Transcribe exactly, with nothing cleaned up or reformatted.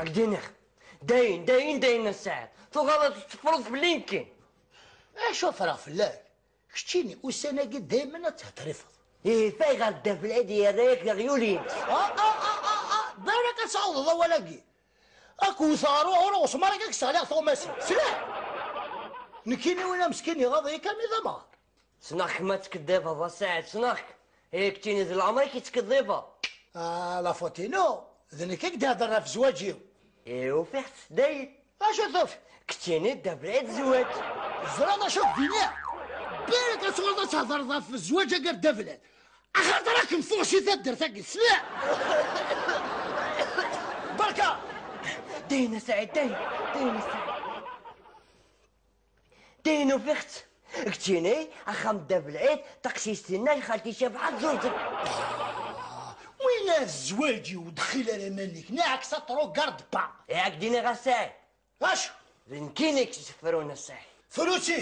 Ak-d-iniɣ, dayen, dayen, dayen a Saɛid, tuɣaleḍ tetteffreḍ fell-i nekkin. Acu ffreɣ fell-ak? Keččini ussan-agi daymen ad tehtrifeḍ. Ih, fay ɣer ddabex-agi yerra-yak leɣyul-ines. Ah, ah, ah, ah, ah, barak ad tɛawdeḍ awal-agi. Ad k-wteɣ ɣer uɣur uɣesmar akka ad k-sseɣliɣ tuɣmas-im. Sliɣ! Nekkini win ameskin iɣaḍ-iyi kan i d amɣar. Ssneɣ-k ma tkeddibeḍ a Saɛid, ssneɣ-k. Ih, keččini d leɛmer-ik i tkeddibeḍ. Ah, la faute-inu, d nekk i k-d-ihedren ɣef zzwaǧ-iw. Ih, ufiɣ-tt dayen. Acu tufiḍ? Keččini d abrid zzwaǧ. Ẓriɣ d acu k-d-iniɣ. Barak ad tuɣaleḍ ad thedreḍ ɣef zzwaǧ-agi ar ddabex. Axaṭer ad kem-fuɣ si taddart-agi, tesliḍ? Berka! Dayen a Saɛid, dayen, dayen a Saɛid. Dayen ufiɣ-tt. Keččini, axxam dda Belɛid, taqcict-inna i xalti Cabḥa tẓurẓeg. Win ar zzwaǧ-iw ur d-xil ara iman-ik, neɣ ad trugarde pas. Yak d-iniɣ a Saɛid. Acu? D nekkini i k-ssefrun a Saɛid. Fruti!